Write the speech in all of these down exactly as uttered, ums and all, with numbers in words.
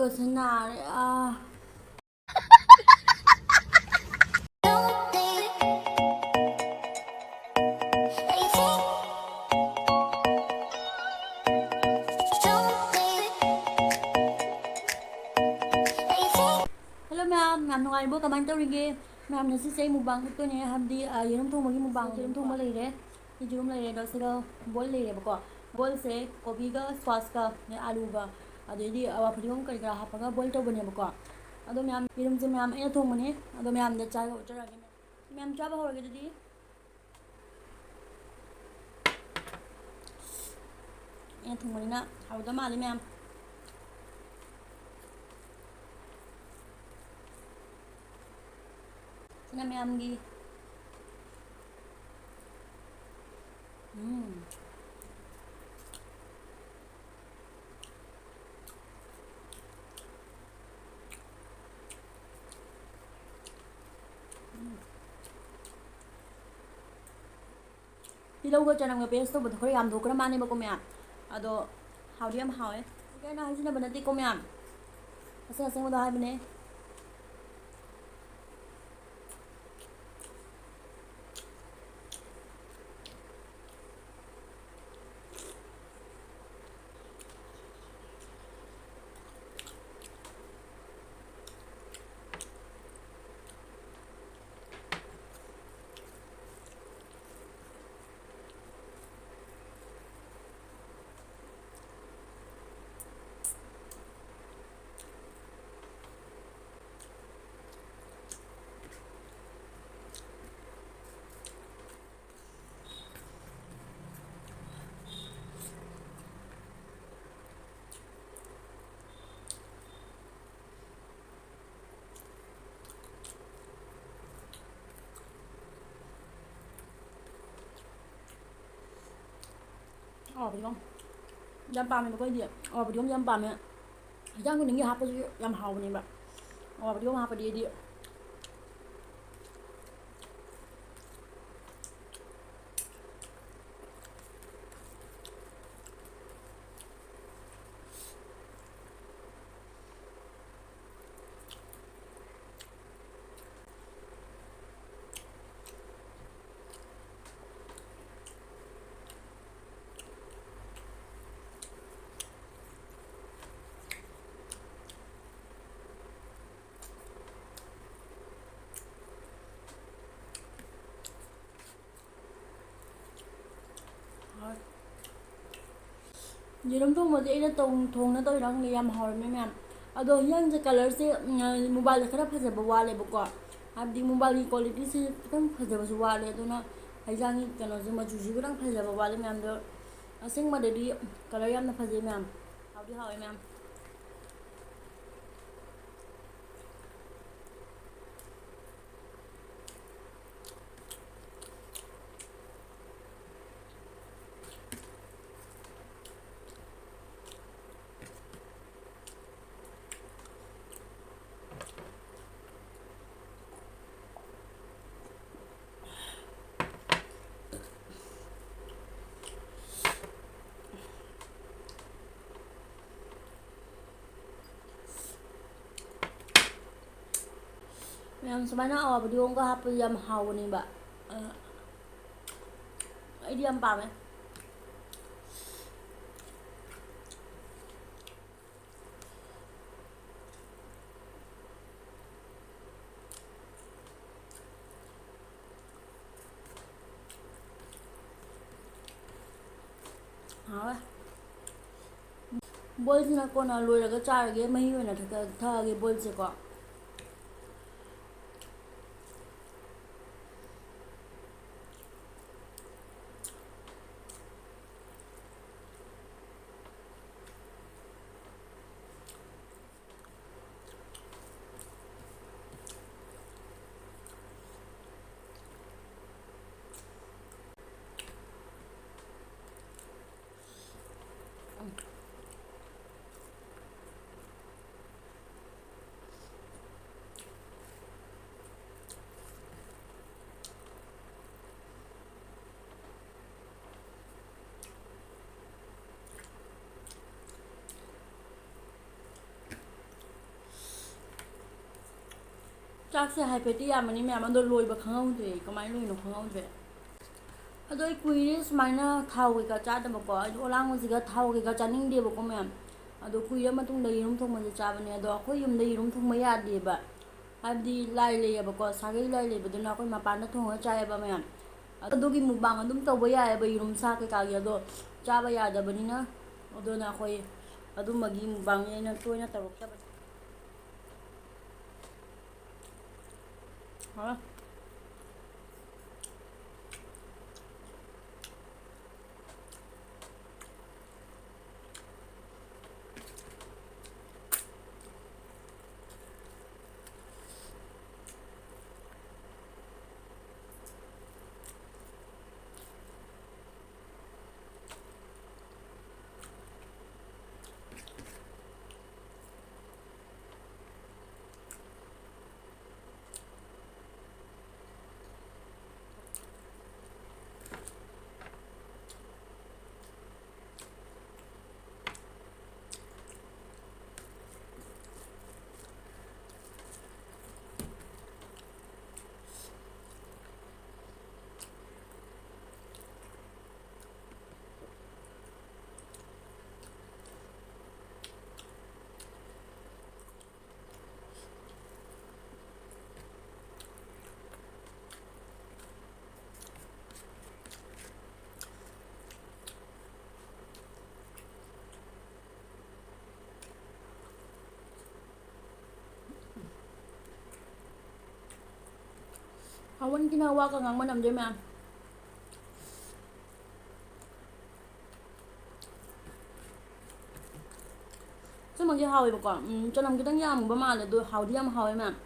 ꯀꯣꯛꯁꯦ ꯅꯥꯔꯦ, ꯑꯥ꯫ Hello ꯃꯌꯥꯝ, ꯌꯥꯝ ꯅꯨꯡꯉꯥꯏꯔꯤꯕꯣ? ꯀꯃꯥꯏꯅ ꯇꯧꯔꯤꯒꯦ? ꯃꯌꯥꯝ, ꯉꯁꯤꯁꯦ ꯑꯩ mukbang ꯎꯠꯇꯣꯏꯅꯦ, ꯍꯥꯏꯕꯗꯤ, ꯑ, ꯌꯦꯔꯨꯝ ꯊꯣꯡꯕꯒꯤ mukbang, ꯌꯦꯔꯨꯝ ꯊꯣꯡꯕ ꯂꯩꯔꯦ, ꯌꯦꯔꯨꯝ ꯂꯩꯔꯦ, ꯑꯗꯣ ꯁꯤꯒ boil ꯂꯩꯔꯦꯕꯀꯣ꯫ Boilꯁꯦ ꯀꯣꯕꯤꯒ squashꯀ, ꯑꯂꯨꯒ, ꯑꯗꯩꯗꯤ, ꯑ, ꯋꯥ ꯐꯗꯤꯒꯣꯝ ꯀꯔꯤ ꯀꯔꯥ ꯍꯥꯞꯄꯒ boil ꯇꯧꯕꯅꯦꯕꯀꯣ꯫ ꯑꯗꯣ ꯃꯌꯥꯝ, ꯌꯦꯔꯨꯝꯁꯦ ꯃꯌꯥꯝ ꯑꯩꯅ ꯊꯣꯡꯕꯅꯦ, ꯑꯗꯣ ꯃꯌꯥꯝꯗ ꯆꯥꯔꯒ ꯎꯠꯆꯔꯛꯑꯒꯦ꯫ ꯃꯌꯥꯝ ꯆꯥꯕ ꯍꯧꯔꯒꯦ ꯑꯗꯨꯗꯤ꯫ ꯑꯩꯅ ꯊꯣꯡꯕꯅꯤꯅ ꯍꯥꯎꯗꯧ ꯃꯥꯜꯂꯤ ꯃꯌꯥꯝ꯫ ꯁꯤꯅ ꯃꯌꯥꯝꯒꯤ꯫ ꯎꯝ꯫ ꯇꯤꯜꯍꯧꯒ ꯆꯅꯝꯒ paste ꯇꯧꯕꯗꯣ ꯈꯔ ꯌꯥꯝꯊꯣꯛꯈ꯭ꯔ ꯃꯥꯜꯂꯦꯕꯀꯣ ꯃꯌꯥꯝ꯫ ꯑꯗꯣ ꯍꯥꯎꯗꯤ ꯌꯥꯝ ꯍꯥꯎꯋꯦ꯫ ꯑꯩꯅ ꯍꯥꯏꯖꯤꯟꯅꯕ ꯅꯠꯇꯦꯀꯣ ꯃꯌꯥꯝ, ꯑꯁꯦꯡ ꯑꯁꯦꯡꯕꯗꯣ ꯍꯥꯏꯕꯅꯦ꯫ ꯑꯋꯥ ꯐꯗꯤꯒꯣꯝ ꯌꯥꯝ ꯄꯥꯝꯃꯦꯕꯀꯣ ꯑꯩꯗꯤ꯫ ꯑꯋꯥ ꯐꯗꯤꯒꯣꯝꯁꯦ ꯌꯥꯝ ꯄꯥꯝꯃꯦ꯫ ꯍꯤꯟꯖꯥꯡ ꯈꯨꯗꯤꯡꯒꯤ ꯍꯥꯞꯄꯁꯨ ꯌꯥꯝ ꯍꯥꯎꯕꯅꯦꯕ꯫ ꯑꯋꯥ ꯐꯗꯤꯒꯣꯝ ꯍꯥꯞꯄꯗꯤ ꯑꯩꯗꯤ꯫ ꯌꯦꯔꯨꯝ ꯊꯣꯡꯕꯁꯦ ꯑꯩꯅ ꯇꯧ-, ꯊꯣꯡꯅ ꯇꯧꯔꯤꯔꯥ ꯈꯪꯗꯦ, ꯌꯥꯝ ꯍꯥꯎꯔꯝꯃꯦ ꯃꯌꯥꯝ꯫ ꯑꯗꯣ ꯍꯤꯟꯖꯥꯡꯁꯦ colourꯁꯦ, ꯎꯝ, mobileꯗ ꯈꯔ ꯐꯖꯕ ꯋꯥꯠꯂꯦꯕꯀꯣ, ꯍꯥꯏꯕꯗꯤ mobileꯒꯤ qualityꯁꯦ ꯈꯤꯇꯪ ꯐꯖꯕꯁꯨ ꯋꯥꯠꯂꯦ꯫ ꯑꯗꯨꯅ ꯍꯤꯟꯖꯥꯡꯒꯤ ꯀꯩꯅꯣꯁꯦ, ꯃꯆꯨꯁꯨ ꯈꯤꯇꯪ ꯐꯖꯕ ꯋꯥꯠꯂꯦ ꯃꯌꯥꯝꯗꯣ꯫ ꯑꯁꯦꯡꯕꯗꯗꯤ colour ꯌꯥꯝꯅ ꯐꯖꯩ ꯃꯌꯥꯝ, ꯍꯥꯎꯗꯤ ꯍꯥꯎꯋꯦ ꯃꯌꯥꯝ꯫ ꯃꯌꯥꯝ, ꯁꯨꯃꯥꯏꯅ ꯑꯋꯥꯕꯗꯤ ꯑꯃꯒ ꯍꯥꯞꯄꯗꯤ ꯌꯥꯝ ꯍꯥꯎꯕꯅꯦꯕ꯫ ꯑ, ꯑꯩꯗꯤ ꯌꯥꯝ ꯄꯥꯝꯃꯦ꯫ ꯍꯥꯎꯋꯦ꯫ ꯕꯣꯏꯜꯁꯤꯅ ꯀꯣꯟꯅ ꯂꯣꯏꯔꯒ ꯆꯥꯔꯒꯦ, ꯃꯍꯤ ꯑꯣꯏꯅ ꯊꯛ-, ꯊꯛꯑꯒꯦ ꯕꯣꯏꯜꯁꯦꯀꯣ꯫ ꯆꯥꯛꯁꯦ ꯍꯥꯏꯐꯦꯠꯇꯤ ꯌꯥꯝꯕꯅꯤ ꯃꯌꯥꯝ, ꯑꯗꯣ ꯂꯣꯏꯕ ꯈꯪꯍꯧꯗ꯭ꯔꯦ, ꯀꯃꯥꯏꯅ ꯂꯣꯏꯅꯣ ꯈꯪꯍꯧꯗ꯭ꯔꯦ꯫ ꯑꯗꯣ ꯑꯩ ꯀꯨꯏꯔꯦ ꯁꯨꯃꯥꯏꯅ ꯊꯥꯎ ꯀꯩꯀꯥ ꯆꯥꯗꯕꯀꯣ, ꯑꯩꯗꯣ ꯑꯂꯥꯡꯕꯁꯤꯒ ꯊꯥꯎ ꯀꯩꯀꯥ ꯆꯥꯅꯤꯡꯗꯦꯕꯀꯣ ꯃꯌꯥꯝ꯫ ꯑꯗꯣ ꯀꯨꯏꯔ ꯃꯇꯨꯡꯗ ꯌꯦꯔꯨꯝ ꯊꯣꯡꯕꯁꯦ ꯆꯥꯕꯅꯦ꯫ ꯑꯗꯣ ꯑꯩꯈꯣꯏ ꯌꯨꯝꯗ ꯌꯦꯔꯨꯝ ꯊꯣꯡꯕ ꯌꯥꯗꯦꯕ, ꯍꯥꯏꯕꯗꯤ ꯂꯥꯏ ꯂꯩꯌꯦꯕꯀꯣ, ꯁꯥꯒꯩ ꯂꯥꯏ ꯂꯩꯕꯗꯨꯅ ꯑꯩꯈꯣꯏ ꯃꯄꯥꯟꯗ ꯊꯣꯡꯉꯒ ꯆꯥꯏꯌꯦꯕ ꯃꯌꯥꯝ꯫ ꯑꯗꯨꯒꯤ mukbang ꯑꯗꯨꯝ ꯇꯧꯕ ꯌꯥꯏꯌꯦꯕ ꯌꯦꯔꯨꯝ ꯁꯥ ꯀꯩꯀꯥꯒꯤ, ꯑꯗꯣ ꯆꯥꯕ ꯌꯥꯗꯕꯅꯤꯅ ꯑꯗꯨꯅ ꯑꯩꯈꯣꯏ ꯑꯗꯨꯝꯕꯒꯤ ꯃꯨꯛꯕꯥꯡꯅꯤ ꯑꯩꯅ ꯇꯣꯏꯅ ꯇꯧꯔꯛꯇꯕ꯫ ꯍꯥ? ꯍꯥꯎꯃꯟꯈꯤꯅ ꯋꯥꯒ ꯉꯥꯡꯕ ꯅꯝꯗ꯭ꯔꯦ ꯃꯌꯥꯝ꯫ ꯑꯁꯦꯡꯕꯒꯤ ꯍꯥꯎꯋꯦꯕꯀꯣ꯫ ꯎꯝ, ꯆꯅꯝ ꯈꯤꯇꯪ ꯌꯥꯝꯃꯨꯕ ꯃꯥꯜꯂꯦ, ꯑꯗꯣ ꯍꯥꯎꯗꯤ ꯌꯥꯝ ꯍꯥꯎꯋꯦ ꯃꯌꯥꯝ꯫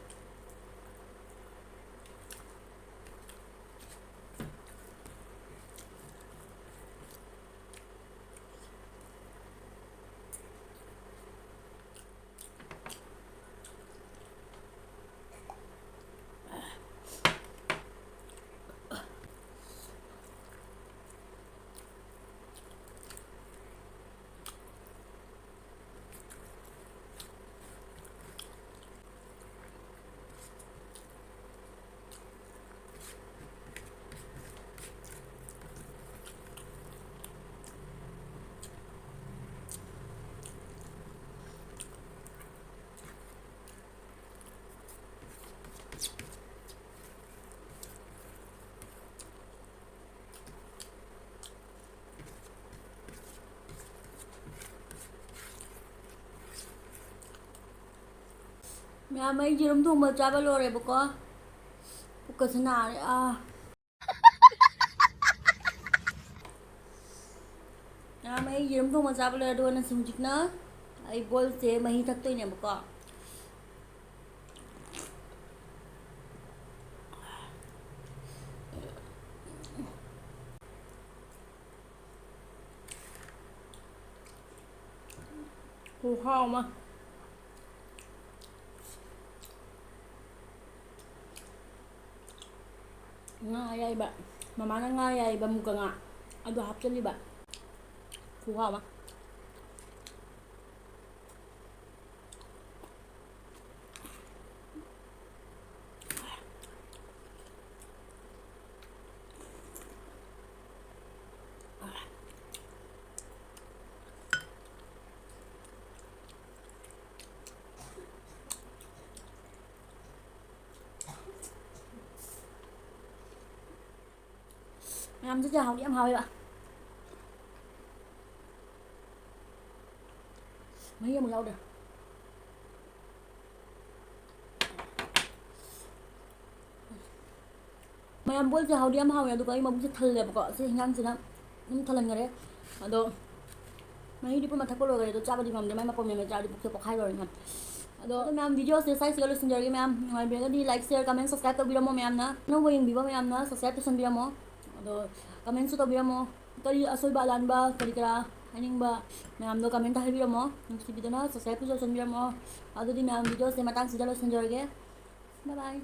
ꯃꯌꯥꯝ, ꯑꯩ ꯌꯦꯔꯨꯝ ꯊꯣꯡꯕ ꯆꯥꯕ ꯂꯣꯏꯔꯦꯕꯀꯣ꯫ ꯄꯨꯛꯀꯁꯦ ꯅꯥꯔꯦ꯫ ꯑꯥ꯫ ꯃꯌꯥꯝ, ꯑꯩ ꯌꯦꯔꯨꯝ ꯊꯣꯡꯕ ꯆꯥꯕ ꯂꯣꯏꯔꯦ, ꯑꯗꯨꯒ ꯅꯁꯨ ꯍꯧꯖꯤꯛꯅ ꯑꯩ ꯕꯣꯜꯁꯦ ꯃꯍꯤ ꯊꯛꯇꯣꯏꯅꯦꯕꯀꯣ꯫ ꯈꯨꯍꯥꯎ ꯑꯃ꯫ ꯉꯥ ꯑꯌꯥꯏꯕ, ꯃꯃꯥꯅ ꯉꯥ ꯑꯌꯥꯏꯕ, ꯃꯨꯀ ꯉꯥ, ꯑꯗꯨ ꯍꯥꯞꯆꯜꯂꯤꯕ꯫ ꯈꯨꯍꯥꯎ ꯑꯃ꯫ ꯃꯌꯥꯝꯁꯦ ꯆꯥꯛꯍꯥꯎꯗꯤ ꯌꯥꯝ ꯍꯥꯎꯋꯦꯕ꯫ ꯃꯍꯤ ꯑꯃꯨꯛ ꯌꯥꯎꯗ꯭ꯔꯦ꯫ ꯃꯌꯥꯝ, ꯕꯣꯜꯁꯦ ꯍꯥꯎꯗꯤ ꯌꯥꯝ ꯍꯥꯎꯋꯦ, ꯑꯗꯨꯒ ꯑꯩ ꯃꯕꯨꯛꯁꯦ ꯊꯜꯂꯦꯕꯀꯣ꯫ ꯑꯁꯤ ꯍꯤꯟꯖꯥꯡꯁꯤꯅ ꯑꯗꯨꯝ ꯊꯜꯍꯟꯈꯔꯦ꯫ ꯑꯗꯣ ꯃꯍꯤꯗꯤ ꯄꯨꯔꯥ ꯃꯊꯛꯄ ꯂꯣꯏꯈꯔꯦ, ꯑꯗꯣ ꯆꯥꯕꯗꯤ ꯉꯝꯗꯦ, ꯃꯥꯏ ꯃꯄꯣꯝ ꯌꯥꯝꯅ ꯆꯥꯔꯗꯤ ꯄꯨꯛꯁꯦ ꯄꯣꯛꯈꯥꯏꯗꯧꯔꯦ ꯃꯌꯥꯝ꯫ ꯑꯗꯣ, ꯑꯗꯣ ꯃꯌꯥꯝ, ꯚꯤꯗꯤꯑꯣꯁꯦ ꯁ꯭ꯋꯥꯏꯁꯤꯒ ꯂꯣꯏꯁꯤꯟꯖꯔꯒꯦ ꯃꯌꯥꯝ꯫ ꯅꯨꯡꯉꯥꯏꯕꯤꯔꯒꯗꯤ like, share, comment, subscribe ꯇꯧꯕꯤꯔꯝꯃꯣ ꯃꯌꯥꯝꯅ꯫ ꯑꯅꯧꯕ ꯌꯦꯡꯕꯤꯕ ꯃꯌꯥꯝꯅ subscribe ꯇꯧꯁꯟꯕꯤꯔꯝꯃꯣ꯫ ꯑꯗꯣ commentꯁꯨ ꯇꯧꯕꯤꯔꯝꯃꯣ꯫ ꯀꯔꯤ ꯑꯁꯣꯏꯕ ꯑꯂꯥꯟꯕ ꯀꯔꯤ ꯀꯔꯥ ꯍꯥꯏꯅꯤꯡꯕ ꯃꯌꯥꯝꯗꯣ commentꯇ ꯍꯥꯏꯕꯤꯔꯝꯃꯣ꯫ ꯅꯨꯡꯁꯤꯕꯤꯗꯨꯅ subscribeꯁꯨ ꯇꯧꯁꯟꯕꯤꯔꯝꯃꯣ꯫ ꯑꯗꯨꯗꯤ ꯃꯌꯥꯝ, ꯚꯤꯗꯤꯑꯣꯁꯦ ꯃꯇꯥꯡꯁꯤꯗ ꯂꯣꯏꯁꯤꯟꯖꯔꯒꯦ꯫ Bye bye꯫